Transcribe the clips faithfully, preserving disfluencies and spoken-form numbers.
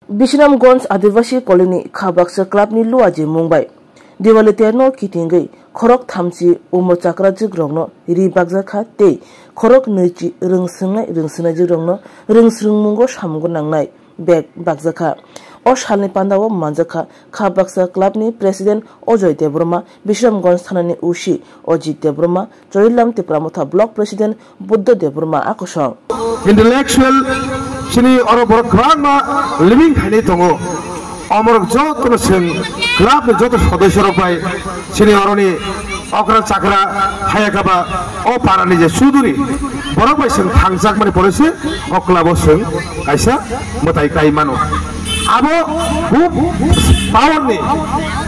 Bisramganj Adivasi Colony kha baksa club ni luaji mung bai Diwali terno kitingwi khorok thamchi umor chakrajwk rokno ri bakjak kha tei khorok nwichi rwng swngnai rwng swnaijwk rokno rwng swrwngmungo samung nangnai bag bakjak kha. O salni pandao manjak kha kha baksa club ni president Ojoy Debbarma, Bisramganj thanani O C Ojit Debbarma, Chorilam Tipra Motha Block President Buddha Debbarma a kosong. Intellectual chini oro borok kwbangma living khainai tongo. Omorok jotono chwng club ni joto sodosyo rok bai chini oroni okra chakra hayakaba o para ni je suduri borok bai chwng thangjak mani pore se o club o chwng kaisa mwtai kai mano. Abo bu power ni,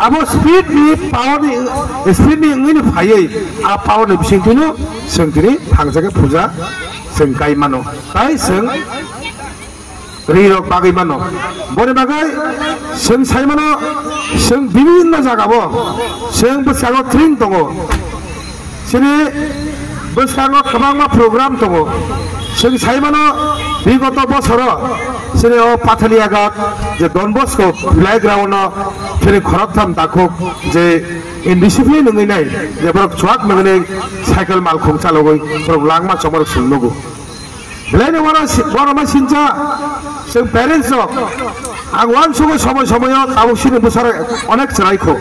abo speed ni power ni, speed ni wngwi ni phaiwi a power ni bising tino chwng tini thangjak puja chwng kai mano. Tai chwng ri rok bagwi mano. Boni bagwi chwng sai mano, chwng bibinno jaga bo chwng bwskango tring tongo. Chini bwskango kwbangma program tongo. Chwng sai mano, bigoto bosoro chini o Pathaliagat je Don Bosco playground no chini khoroktham takhuk je indiscipline wngwi nai, je borok chuak nangwi cycle malkhung chalogwi borok langma chomorok chwng nugo. Belai no wana si-, wana ma sincha, chwng parents rok. Ang uansukgo somoi somoio tabuk chini bwsarok onek chwraikho.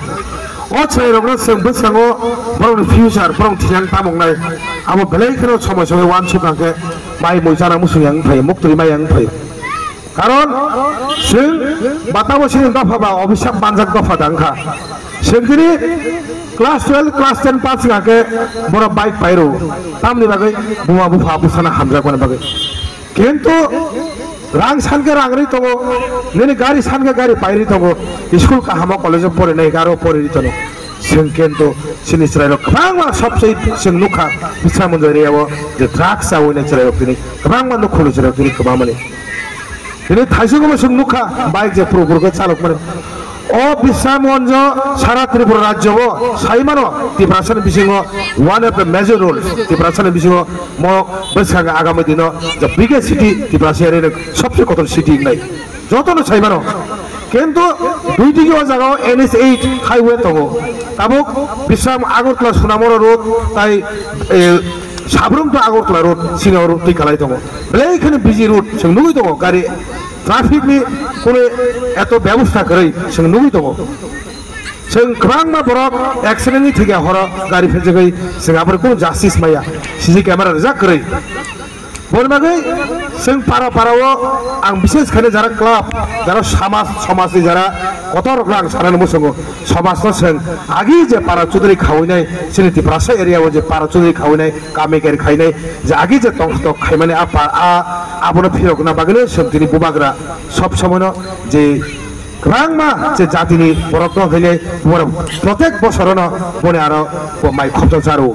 O chwrairokno chwng bwskango borokni future, borokni thwilang tamoknai. Abo belai kheno somoi somoio uansuk kha khe mai mui chana muchung yang phai, muktwi mai yang phai. Karon chwng batabo chini dopha ba obisap manjak dopha da wngkha. Chwng tini class twelve, class ten pass wngkha khe borok bike pairo. Tamni bagwi buma bupha bwsano hamjakmani bagwi. Kintu rang san khe rang rwi tongo, nini gari san khe gari pai rwi tongo. School kahamo college o porinai garo pori rwi tongo. Chwng kintu chini chwrairok kwbangma sobse chwng nukha Bisramganj area o je drugs chawi nai chwrairok tini kwbangma nukhungni chwrairok tini kwbangmani. Tini thaisukgo chwng nukha, bike je phuru phuru khe chalokmani. O Bisramganj sara Tripura rajyo o sai mano, Tiprasani bisingo one of the major role, Tiprasani bisingo mo bwskango agami dino the biggest city Tiprasa area ni sobse kotor city wngnai. Jotono sai mano. Kintu dui digi o jaga o N H eight highway tongo. Tabuk Bisram Agartala Sonamura road tai, eh, Sabrum to Agartala road, sini o road twi kalai tongo. Belai kheno busy road, chwng nugwi tongo, gari traffic ni kuno eto bebosta kwrwi chwng nugwi tongo. Chwng kwbangma borok accident ni thikya horo gari phejagwi chwng aboni kuno justice maya, C C camera rijak kwrwi. Boni bagwi chwng para para o ang bises khaino jara club, jara samaj, samaj ni jara kotor rok ang sanani muchungo. Somajno chwng agi je para chudri khawinai, chini Tiprasa area o je para chudri khawinai, kami ker khainai, je agi je tong tok khaimani a pa-, a, abono phirokna bagwino chwng tini bubagra sob somoino je kwbangma je jatini borok tong khainai, borok protek bosorono boni aro bo mai khopjak jaro.